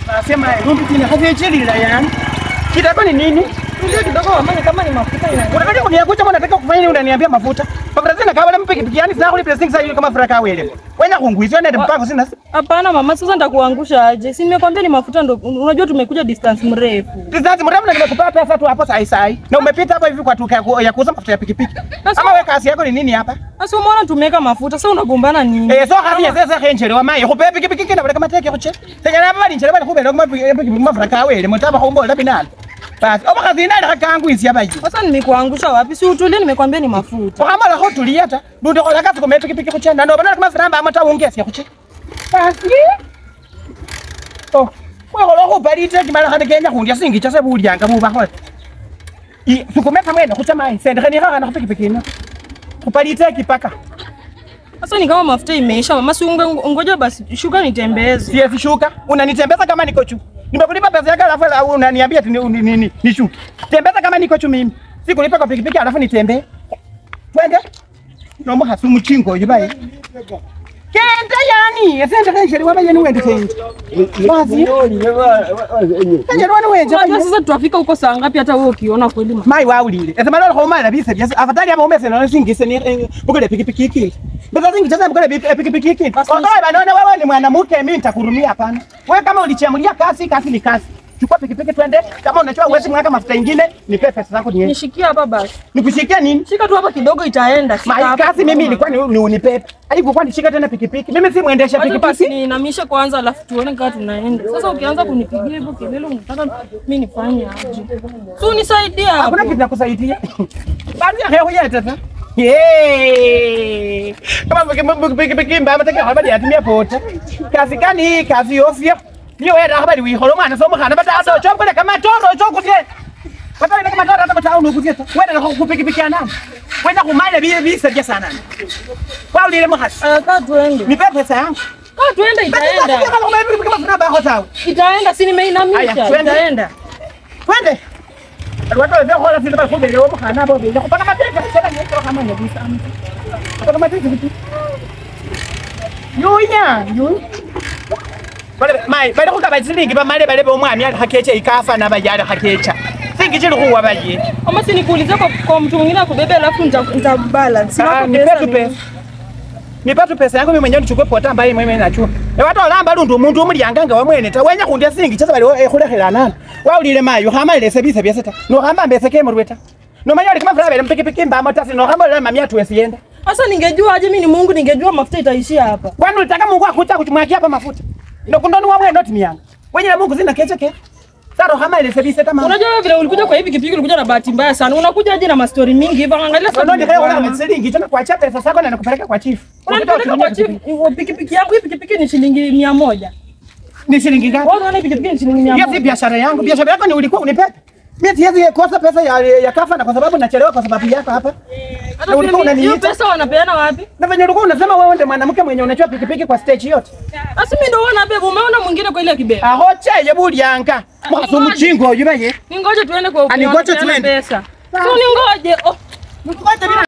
Nasema rumbi tena hazicheli la yani. Kitako ni nini? Ndio kidogo wamanye kama ni mafuta ina. Unataka kuniakucha mbona unataka kufanya nini unaniambia mafuta? Pamoja na kawale mpiki piki yani sina kuli sasa hiyo kama fraka wele. Wenda kunguizwa nende mpango sina. Hapana mama, sasa nitakuangusha aje? Si nimekwambia ni mafuta ndo unajua tumekuja distance mrefu. Distance mrefu na nimekupa pesa tu hapo sai sai. Na umepita hapo hivi kwa tuka ya kuuza mafuta ya pikipiki. Ama wewe kazi yako ni nini hapa? Sasa umeona tumeweka mafuta, sasa unagombana nini? Eh, so kazi ya sasa henchelewa mai. Kupe pikipiki kina bale kama teke kuche. Sasa hapa bali nchelewa kube ndo kama pikipiki mafuta wele mtaba kumbola binani. Basi, oba kazi nani kangu isi hapa hivi. Sasa nimekuangusha wapi? Si utulie nimekwambia ni mafuta. Kama la hotulia ta. Ndio kola kazi kwa pikipiki kuche. Na ndio bana kama framba ama taongea kuche. Basi. Oh, wewe holo kubalite kimala khane kenya khundya singi chase bulyanga buba khola. I sukumeta mwene khuchama sende khani khana khupikipiki ino. Kupalite kipaka. Sasa ni kama mafuta imeisha mama, si ungoja basi shuka nitembeze. Siwezi shuka. Unanitembeza kama niko chu. Nimekulipa pesa yako alafu unaniambia ati nini nishuke. Tembeza kama niko chu mimi. Sikulipa kwa pikipiki alafu nitembee. Twende. Nomo hasumu chingo yubaye. Kenda yani, esende kanjeri waba yenu wende kenje. Wazi. Kanjeri wana wenje. Unajua sasa tutafika huko saa ngapi hata wewe ukiona kweli mama. Mai waulile. Ese malolo khomala bise byase afadhali aba umese na singise ni bukule pikipiki iki. Besa singi bukule pikipiki iki. Kwa banaona wewe ni mwanamke mimi nitakurumia hapana. Wewe kama ulichamulia kasi kasi ni kasi. Chukua pikipiki twende. Kama unajua uwezi mwaka mafuta ingine, nipe pesa zako niende. Nishikie hapa basi. Nikushikia nini? Shika tu hapa kidogo itaenda. Shika hapa. Kazi mimi ilikuwa ni unipepe. Haikuwa nishika tena pikipiki. Mimi si muendesha pikipiki. Basi niinamishe kwanza alafu tuone kama tunaenda. Sasa ukianza kunipigia hivyo kelele unataka mimi nifanye aje? Si unisaidie hapo. Hakuna kitu nakusaidia. Basi ya hewa tata. Yee. Kama pikipiki mbaya mataka habari atumia pota. Kazi gani hii? Kazi ofia. Niyo wewe habari wikholo mwana somo khana bata chokole kama toro chokutie. Bata kama toro hata town ukutie. Wewe na kupikipiki anani. Wewe kumale bie bie bie sana. Kwa ulile mkhasi. Kaa tuende. Nipe pesa yangu. Kaa tuende itaenda. Itaenda si nimeinamisha. Itaenda. Twende. Watu wao khola sisi bakubele wo mkhana bo bile. Kupaka mateka sasa ni kama ni bisa. Kupaka mateka. Yuya, yuya. Bale mai bale kukaba silingi bamale bale bomwami ali khakecha ikafa na bayali khakecha singi chili khuwa baye ama sinikuulize kwa mtu mwingine akubebe alafu nita balance nipe pesa nipe pesa yangu mimi mwenyewe nichukue pota ambaye mimi nachua e watu olamba lundu umuntu omulyanga nga wamwene ta wenya khundya singi chasa bali khulekhela nana waulile mayo khamalile sebise byase ta nokhamba mbeseke murwe ta nomanya oli kamafura bele mpikipiki mbamo ta sinokhamba ole mamia tuwesienda. Sasa ningejua aje mimi ni Mungu ningejua mafuta itaishia hapa. Kwani ulitaka Mungu akuta kuchumwakia hapa mafuta? Ndio kundoni wa mwene not mianga. Wenye Mungu zina keche ke. Saro kama ile sebise kama. Unajua wewe vile ulikuja kwa hivi pikipiki ulikuja na bahati mbaya sana. Unakuja aje na mastori mingi hivi angalia sasa. Ndio ndio wewe una tena kuachia pesa zako na nakupeleka kwa chief. Unanipeleka kwa chief. Pikipiki yangu hii pikipiki ni shilingi 100. Ni shilingi ngapi? Wewe unaona pikipiki ni shilingi 100. Hiyo si biashara yangu. Biashara yako ni ulikuwa unipepe. Mimi siwezi kosa pesa ya kafa na kwa sababu nachelewa kwa sababu yako hapa. Hata ulikuwa unaniita. Pesa wanapeana wapi? Na venye ulikuwa unasema wewe ndiye mwanamke mwenye unachua pikipiki kwa stage yote. Basi mimi ndio unaona bebe, umeona mwingine kwa ile kibebe. Ahoche yebulyanga. Mwaso mchingo yubaye. Ningoje tuende kwa Ningoje tuende. Pesa. So ningoje. Oh. Ningoje bila